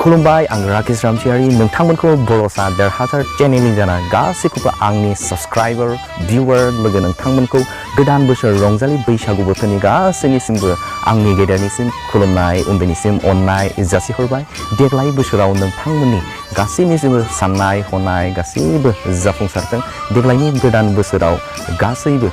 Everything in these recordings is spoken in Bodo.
खुलुमबाय आं राकेश रामसियारि नोंथांमोनखौ बर'सा देरहासार चेनेलनि जाना गासैखौबो आंनि साबस्क्राइबार भिउअर लोगो नोंथांमोनखौ गोदान बोसोर रंजालि बैसागु बोथोरनि गासैनिसिमबो आंनि गेदेरनिसिम खुलुमनाय उन्दैनिसिम अननाय जासिहरबाय। देग्लाय बोसोराव नोंथांमोननि गासैनिसिमबो साननाय हनाय गासैबो जाफुंसारथों। देग्लायनि गोदान बोसोराव गासैबो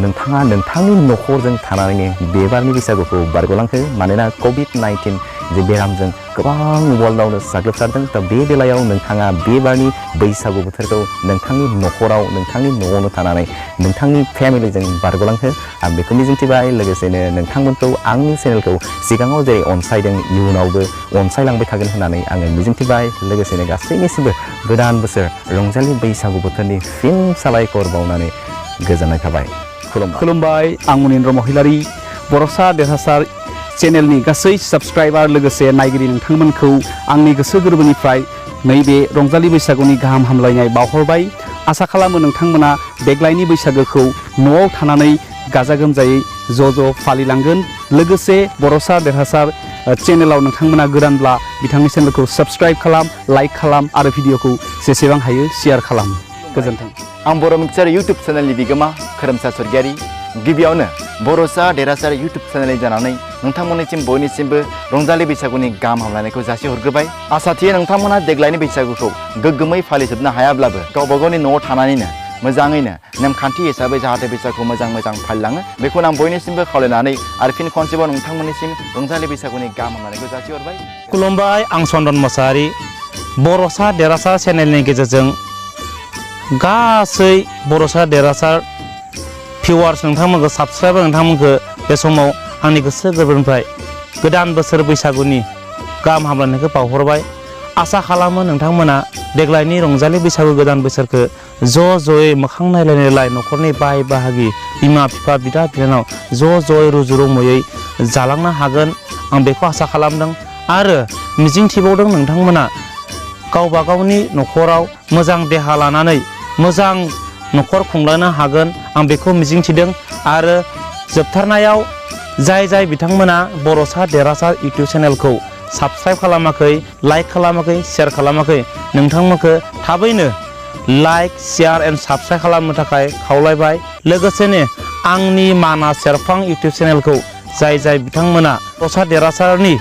नोंथाङा नोंथांनि नखरजों थानानैनो बेबारनि बैसागुखौ बारग'लांहो। मानोना COVID-19 जे बेरामजों गोबां वर्ल्डआवनो साग्लोबसारदों। दा बे बेलायाव नोंथाङा बेबारनि बैसागु बोथोरखौ नोंथांनि नखराव नोंथांनि न'आवनो थानानै नोंथांनि फेमिलिजों बारग'लांहो आं बेखौ मिजिंथिबाय। लोगोसेनो नोंथांमोनखौ आंनि चेनेलखौ सिगाङाव जेरै अनसायदों इयुनावबो अनसायलांबाय थागोन होननानै आङो मिजिंथिबाय। लोगोसेनो गासैनिसिमबो गोदान बोसोर रंजालि बैसागु बोथोरनि फिन साबायखर बावनानै गोजोननाय थाबाय। खुलुमबाय आं मनिन्द्र महिलारि बर'सा देरहासार चेनेलनि गासै साबस्क्राइबार लोगोसे नायगिरि नोंथांमोनखौ आंनि गोसो गोरबोनिफ्राय नैबे रंजालि बैसागुनि गाहाम हामलायनाय बावहरबाय। आसा खालामो नोंथांमोना देग्लायनि बैसागोखौ न'आव थानानै गाजा गोमजायै ज' फालिलांगोन। लोगोसे बर'सा देरहासार चेनेलाव नोंथांमोना गोदानब्ला बिथांनि चेनेलखौ साबस्क्राइब खालाम, लाइक खालाम आरो भिडिअखौ जेसेबां हायो शेयार खालाम। गोजोन्थों। आं बर' मिक्सार इउटुब चेनेलनि बिगोमा खोरोमसा सरगियारि। गिबियावनो बर'सा देरहासार इउटुब चेनेलनि जानानै नोंथांमोननिसिम बयनिसिमबो रंजालि बैसागुनि गाहाम हामलायनायखौ जासिहरग्रोबाय। आसा थियो नोंथांमोना देग्लायनि बैसागुखौ गोग्गोमै फालिजोबनो हायाब्लाबो गावबा गावनि न'आव थानानैनो मोजाङैनो नेमखान्थि हिसाबै जाहाथे बैसागुखौ मोजां फालिलाङो बेखौनो आं बयनिसिमबो खावलायनानै आरो फिन खनसेबाव नोंथांमोननिसिम रंजालि बैसागुनि गाहाम हामलायनायखौ जासिहरबाय। खुलुमबाय आं चन्दन मोसाहारि बर'सा देरहासार चेनेलनि गेजेरजों गासै बर'सा देरहासार भिउवार्स नोंथांमोनखौ साबस्क्राइबार नोंथांमोनखौ बे समाव आंनि गोसो गोरबोनिफ्राय गोदान बोसोर बैसागुनि गाहाम हामलायनायखौ बावहरबाय। आसा खालामो नोंथांमोना देग्लायनि रंजालि बैसागु गोदान बोसोरखौ ज'यै मोखां नायलाय न'खरनि बाय बाहागि बिमा बिफा बिदा बिनानाव ज'यै रुजु रुमुयै जालांनो हागोन आं बेखौ आसा खालामदों। आरो मिजिंथिबावदों नोंथांमोना गावबा गावनि न'खराव मोजां देहा लानानै मोजां न'खर खुंलांनो हागोन आं बेखौ मिजिंथिदों। आरो जोबथारनायाव जाय बिथांमोना बर'सा देरहासार इउटुब चेनेलखौ साबस्क्राइब खालामाखै, लाइक खालामाखै, शेयार खालामाखै नोंथांमोनखौ थाबैनो लाइक, शेयार एन्ड साबस्क्राइब खालामनो थाखाय खावलायबाय। लोगोसेनो आंनि मानास सेरफां इउटुब चेनेलखौ जाय बिथांमोना बर'सा देरहासारनि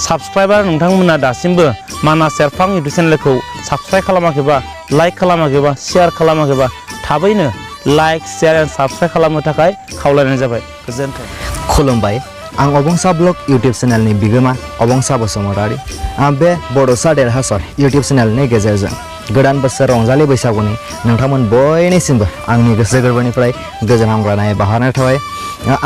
साबस्क्राइबार नोंथांमोना दासिमबो मानास सेरफां इउटुब चेनेलखौ साबस्क्राइब खालामाखैबा, लाइक खालामाखैबा, शेयार खालामाखैबा थाबैनो लाइक, शेयार एन्ड साबस्क्राइब खालामनो थाखाय खावलायनाय जाबाय। गोजोन्थों। खुलुमबाय आं अबंसा ब्लग इउटुब चेनेलनि बिगोमा अबंसा बसुमतारि। आं बे बर'सा देरहासार इउटुब चेनेलनि गेजेरजों गोदान बोसोर रंजालि बैसागुनि नोंथांमोन बयनिसिमबो आंनि गोसो गोरबोनिफ्राय गोजोन हामलायनाय बावहरनाय थाबाय।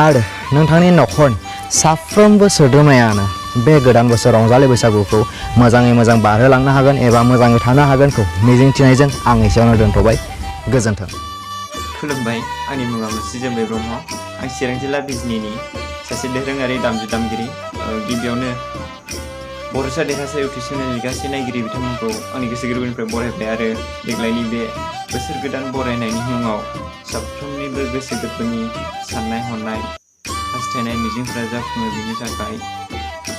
आरो नोंथांनि नखरनि साफ्रोमबो सोद्रोमायानो बे गोदान बोसोर रंजालि बैसागुखौ मोजाङै मोजां बारहोलांनो हागोन एबा मोजाङै थानो हागोनखौ मिजिंथिनायजों आं एसेयावनो दोनथ'बाय। गोजोन्थों। खुलुमबाय आंनि मुङा मुस्रि जोमै ब्रह्म। आं चिरां जिल्ला बिजनीनि सासे दोरोङारि दामजु दामगिरि। गिबियावनो बर'सा देरहासार इउटुब चेनेलनि गासै नायगिरि बिथांमोनखौ आंनि गोसो गोरबोनिफ्राय बरायबाय आरो देग्लायनि बे बोसोर गोदान बरायनायनि मुङाव साफ्रोमनिबो गोसो गोरबोनि साननाय हनाय हास्थायनाय मिजिंफोरा जाफुङो बिनि थाखाय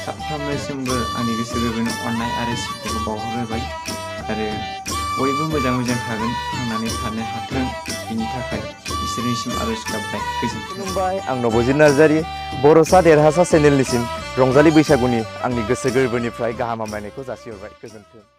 साफ्रोमनिसिमबो आंनि गोसो गोरबोनि अननाय आरो सिबिनायखौ बावहरबाय। आरो बयबो मोजां थागोन थांनानै थानो हाथों बिनि थाखाय इसोरनिसिम आरज गाबबाय। गोजोन्थों। खुलुमबाय आं नबजित नार्जारि बर'सा देरहासार चेनेलनिसिम रंजालि बैसागुनि आंनि गोसो गोरबोनिफ्राय गाहाम हामलायनायखौ जासिहरबाय। गोजोन्थों।